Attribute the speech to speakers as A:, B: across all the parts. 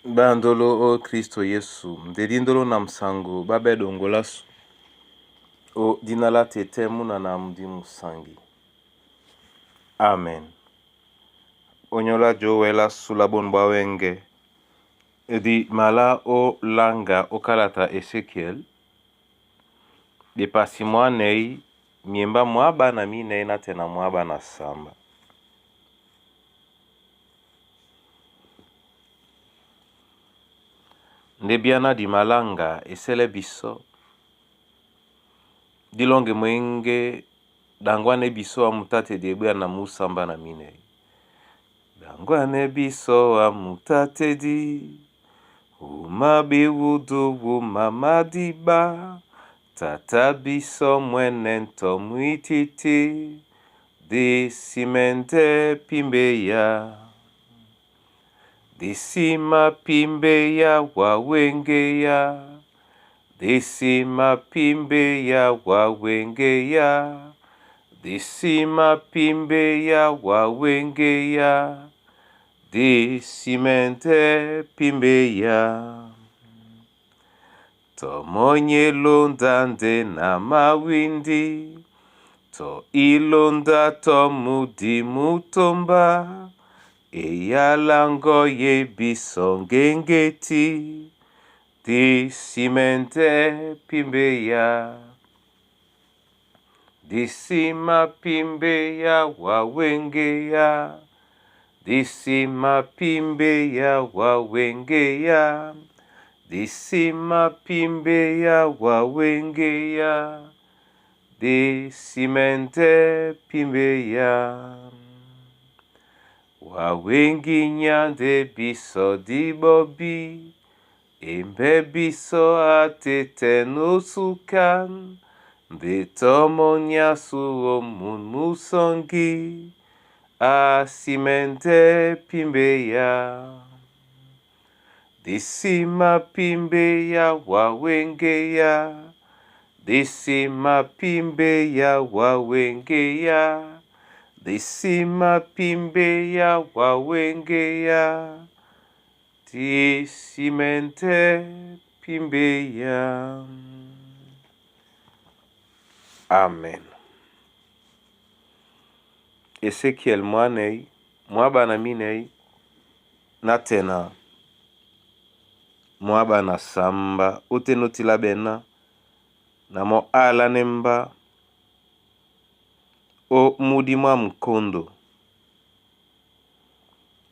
A: Bandolo o Kristo Yesu ndedi ndolo na msango babe dongolasu o dina la tete muna na mudi musangi. Amen. Onyola jowela sula bonu bwa wenge di mala o langa o kalata Ezekiel bepasi mwanei miemba mwaba na minei na tena mwaba na samba. Nde biana di malanga esele biso dilonge mwenge dangwane biso amutatedi ebweya na musamba na minei. Dangwane biso amutatedi uma biwudu uma madiba tata biso mwene nto mwititi disimende pimbeya disima pimbeya wawengeya disima pimbeya wawengeya disima pimbeya wawengeya disimende pimbeya tomonye londa nde na mawindi to ilonda to mudi mutomba eyalango ye biso ngengeti disimende pimbeya disima pimbeya wawengeya disima pimbeya wawengeya disima pimbeya wawengeya disimende pimbeya wawenginya nde biso dibobi embe biso atete nosukan nde tomonya suo mun musongi asimende pimbeya disima pimbeya wawengeya disima pimbeya wawengeya disima pimbeya wawengeya disimente pimbeya. Amen. Ezekiel mwanei mwaba na minei na tena mwaba na samba otenotila bena na mo ala nemba o mudi mwa mkondo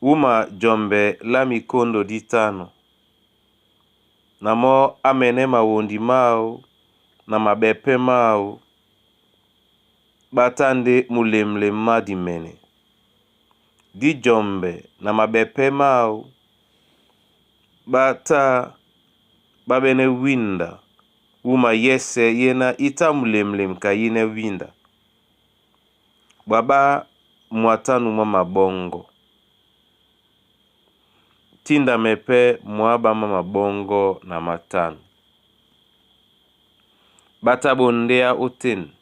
A: uma jombe la mikondo ditano na mo amene mawondi mao na mabepe mao batande mulemle madimene di jombe na mabepe mao bata babene winda uma yese yena ita mulemlem kayine winda baba mwatanu mwa mabongo tinda mepe mwaba ma mabongo na matanu bata bondea oteni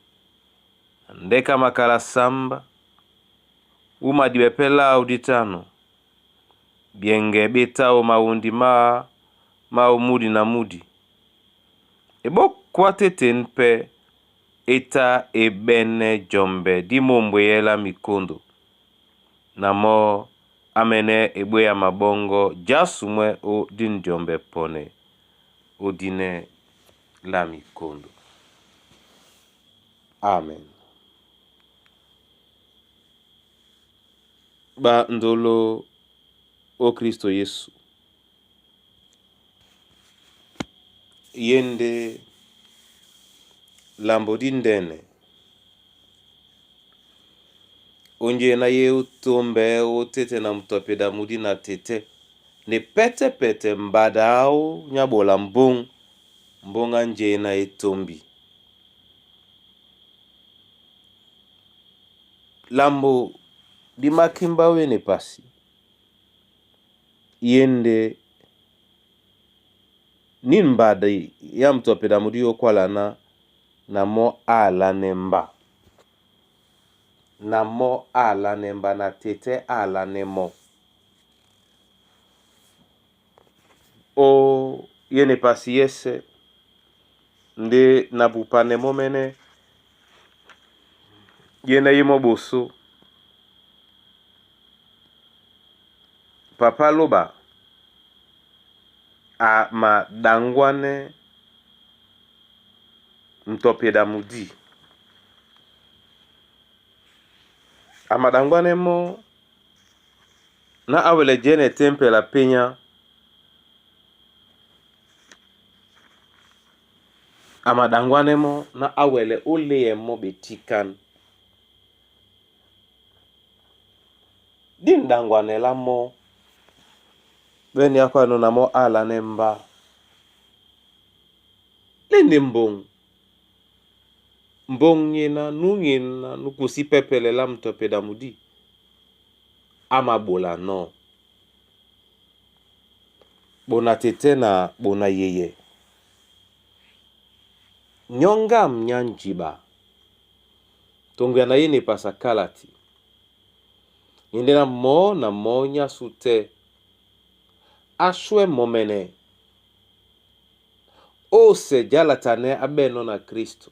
A: ndeka makala samba uma dibepe lao ditano bienge betao mawundi maa mao mudi na mudi ebokwa tete mpe eta ebene jombe di mombweyela mikondo na mo amene ebweya mabongo jasumwe o dinjombe pone odine la mikondo. Amen. Ba ndolo o Kristo Yesu yende lambo dindene onje na ye otombe otete na mutopeda mudi na tete ne pete pete mbadao nyabola mbong mbonga nje na etombi lambo dimakimba wene pasi yende ni mbada ya mutopeda mudi okwalana na mo ala nemba na mo ala nemba na tete ala nemo. Ó yéne pasi yɛ́sɛ̄ ndé na bupanɛ mɔ́ mɛ́nɛ́ yénɛ́ yé mɔ́ ɓosó. Papá Lóɓa a maɗaŋgwánɛ́ mutɔpɛi ɗá mudí. A maɗaŋgwánɛ́ mɔ́ ná á wɛlɛ jɛ́nɛ tɛ́mpɛl a pényá. A maɗaŋgwánɛ́ mɔ́ ná á wɛlɛ ó léɛ mɔ́ ɓetíkán. Dí ŋ̀ɗaŋgwanɛ lá mɔ́, ɓɛ́ ní ákwánɔ́ na mɔ́ á alánɛ́ mbá. Lê ndé mboŋ, mboŋ nyena nú nyena nú kusí pɛ́pɛlɛ lá mutɔpɛi ɗá mudí, á maɓola nɔ́. Ɓona tetɛ́ na ɓona yeyɛ, nyɔ́ŋgâm nyá njiɓa, toŋgoya na yéne pasa kálati. Nyɛ ndé na mɔɔ́ na mɔɔ́ nyásû tɛ́, á swɛ́ mɔmɛnɛ, ósɛ jálata nɛ́ á ɓɛ̂nɔ́ na Krísto,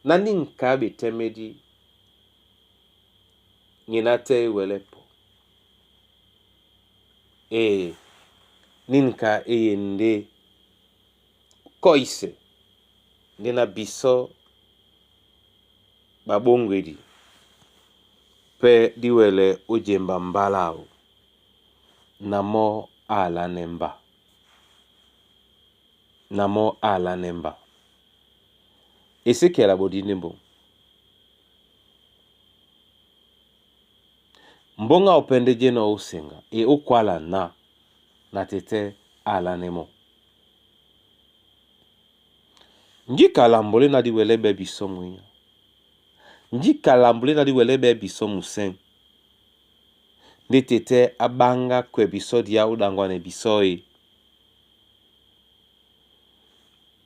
A: ná ní ŋ̀ka á ɓetɛ́mɛ́dí, nyena tɛ́ e wɛlɛ́ pɔ. Ee, ní ŋ̀ka é yendé kɔ́isɛ ndé na bisɔ́ ɓaɓóŋgwedi pɛ́ dí wɛlɛ ó jemba mbá láō na mɔ́ á alánɛ́ mbá. Na mɔ́ á alánɛ́ mbá. Esekiɛl a ɓodí ndé mboŋ. Mbóŋ áō pɛ́ ndé jɛ́nɔ̄ ó seŋga e ó kwála ná na tetɛ́ á alánɛ́ mɔ́. Njíka lambo lé ná dí wɛlɛ́ ɓɛ́ bisɔ́ mwenya. Njíka lambo lé ná dí wɛlɛ́ ɓɛ́ bisɔ́ musɛ̂ŋ. Ndé tetɛ́ á ɓáŋgá kwɛ bisɔ́ diá ó ɗaŋgwanɛ bisɔ́ e.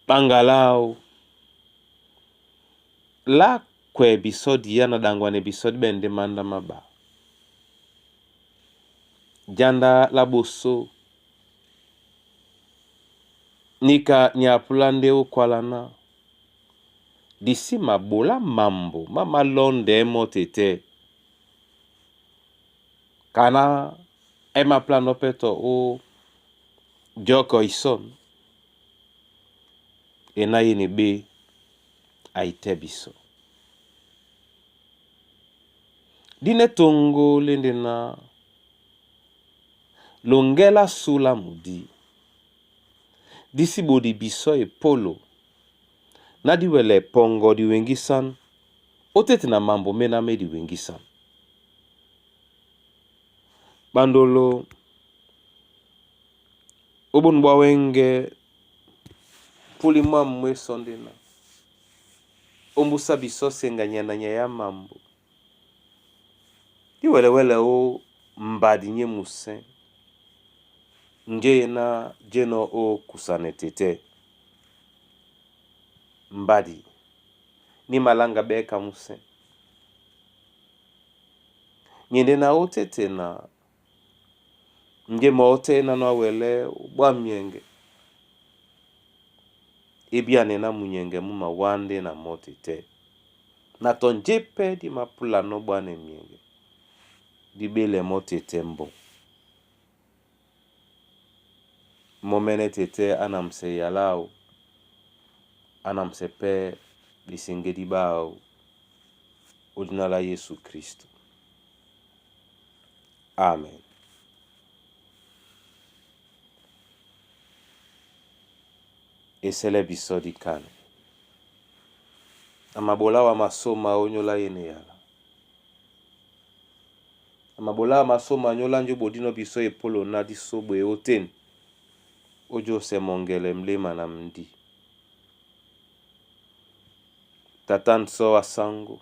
A: Ɓáŋga láō lá kwɛ bisɔ́ diá na ɗaŋgwanɛ bisɔ́ dí ɓɛ̂n ndé mándá má ɓa. Jánda lá ɓosó níka ni a púlá ndé ó kwála ná di sí maɓolá mambo má málɔ́ndɛɛ́ mɔ́ tetɛ́. Kaná é māplánɔ́ pɛ́ tɔ ó jɔ́kɔ isɔ̂n e ná yéne ɓé a itɛ́ bisɔ́. Dínɛ́ toŋgo lé ndé ná loŋgɛ́ lá sú lá mudí. Dí sí ɓodi bisɔ́ epólo ná dí wɛlɛ pɔŋgɔ diweŋgísán ótéte na mambo méná mé diweŋgísán. Ɓandolo ó bónu ɓwá wɛ́ŋgɛ̄ púli mwâm mwé sɔ́ ndé ná ómbúsá bisɔ́ seŋga nya na nya ya mambo. Dí wɛlɛwɛ́lɛ ó mbadi nyé musɛ̂ŋ njé yená jɛ́nɔ̄ ó kusanɛ tetɛ́. Mbadi ní maláŋga ɓɛ́ ka musɛ̂ŋ. Nyɛ ndé na ótéte na njé mɔɔ́ tɛ́ énánɔ̄ á wɛlɛ́ ó ɓwá myɛŋgɛ. É bíánɛ́ ná munyɛŋgɛ mú mawá ndé na mɔ́ tetɛ́. Na tɔ njé pɛ́ dí mapúlanɔ́ ɓwánɛ myɛŋgɛ, dí ɓélɛ mɔ́ tetɛ́ mboŋ. Mɔ́ mɛ́nɛ́ tetɛ́ á namsɛ yala áō, á namsɛ pɛ́ ɓeseŋgédi ɓáō ó dína lá Yésu Krísto. Amen. Esɛ́lɛ́ bisɔ́ díkanɛ. Na maɓolá wa masóma ónyólá yéne yala. Na maɓolá wa masóma nyóla njó ɓodínɔ́ bisɔ́ epólo ná dí sóɓwe ótên ó jósɛ mɔŋgɛlɛ mléma na mdí. Tata nsɔ́ á sáŋgó,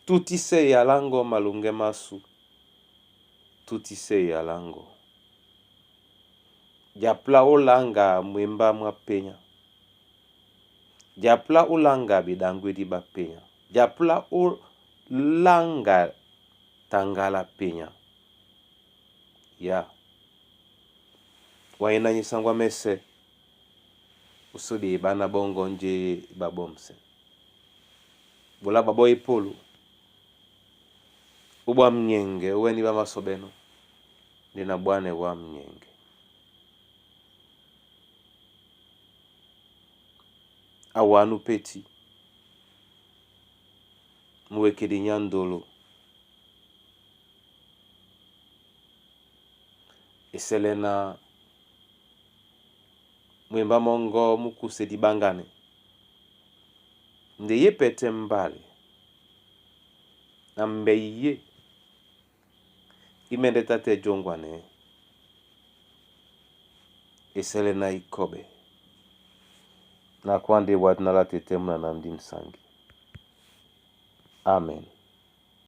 A: tútísɛ́ yala ŋgɔ́ maloŋgɛ́ másū, tútísɛ́ yala ŋgɔ́. Japlá ó laŋga mwembá mwá penya. Japlá ó laŋga ɓeɗaŋgwédí ɓá penya. Japlá ó laŋga taŋgala penya. Ya. Wa yina sangwa mɛsɛ, usodi bana bongo nje babomse. Bola babo ipulu. Ubwa mnyenge uweni bamasobeno. Ndina bwane wa mnyenge. Awanu peti. Muwekedi nyandolo. Eselena mwemba mongo mukuse dibangane. Nde ye pete mbale. Na mbei ye. Imende tate jongwane. Eselena ikobe. Na kwande wat na la tete muna na ndi msangi. Amen.